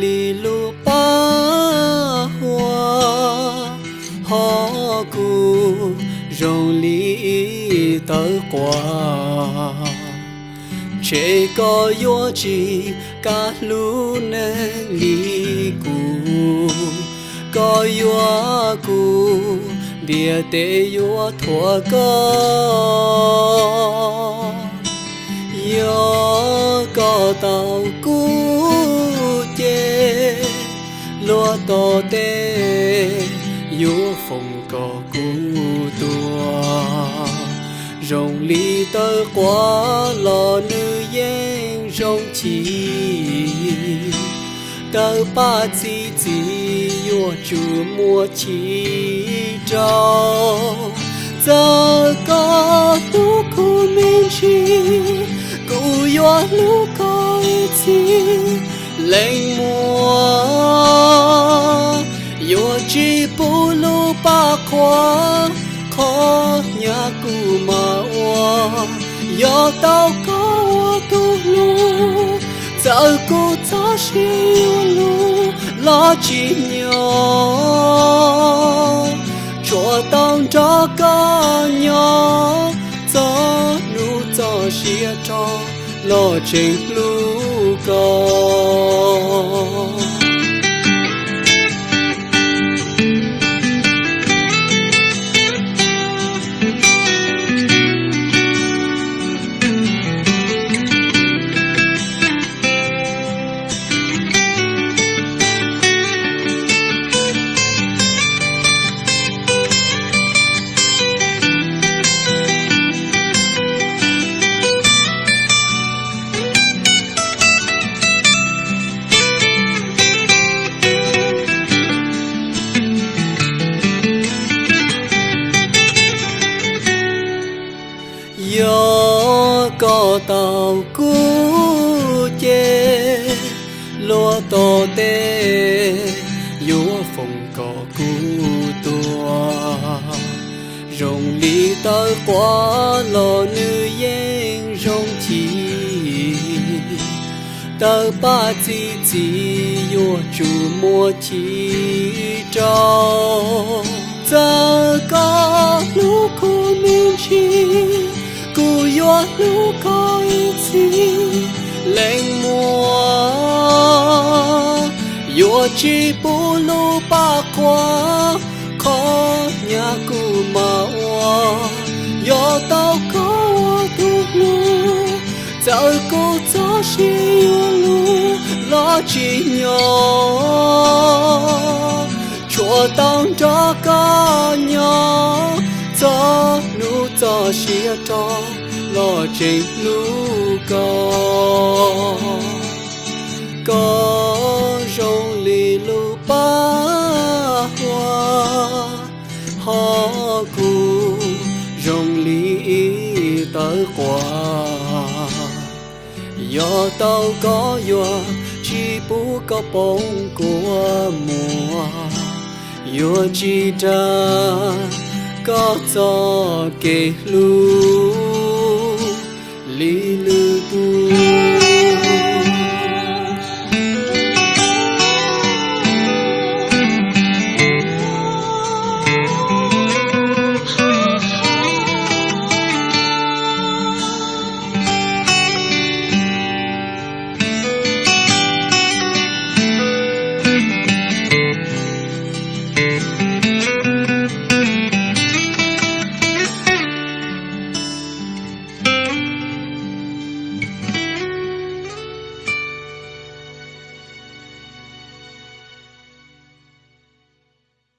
li lub paj huab, hos kuv zoo li ib tawv quav. Ntshe koj yuav tsis kam hlub neeg li kuv, koj yuav kuv ntiaj teb yuav thuam koj. Yog koj tau kuv ces luag tom tej yuav foom kom kuv tuag. Zoo li tawv quav los nws yeej zoo chim, tawv paj txi txiv yuav tsum muaj chim rau. Txawm koj hlub kuv me ntsis, kuv yuav hlub koj ib txhis leej muam. Yuav tsis pub lub paj quav qhov hnyav kuv mam ua. Yog tau koj ua tus hlub, txawm kuv txoj sia yuav luv los tsis nyob. Tsuas tau nrog koj nyob, txog hnub txoj sia rau los tseem hlub koj. Yog koj tau kuv ces luag tom tej yuav foom kom kuv tuag. Zoo li tawv quav los nws yeej zoo chim, tawv paj txi txiv yuav tsum muaj chim rau. Txawm koj hlub kuv me ntsis, kuv yuav hlub koj ib txhis leej muam. Yuav tsis pub lub paj quav qhov hnyav kuv mam ua. Yog tau koj ua tus hlub, txawm kuv txoj sia yuav luv los tsis nyob. Tsuas tau nrog koj nyob, txog hnub txoj sia rau los tseem hlub koj. Koj zoo li lub paj huab, hos kuv zoo li ib tawv quav. Yog tau koj yuav tsis pub koj poob kua muag, yuav tsis dag koj txoj kev hlub li lwm tus.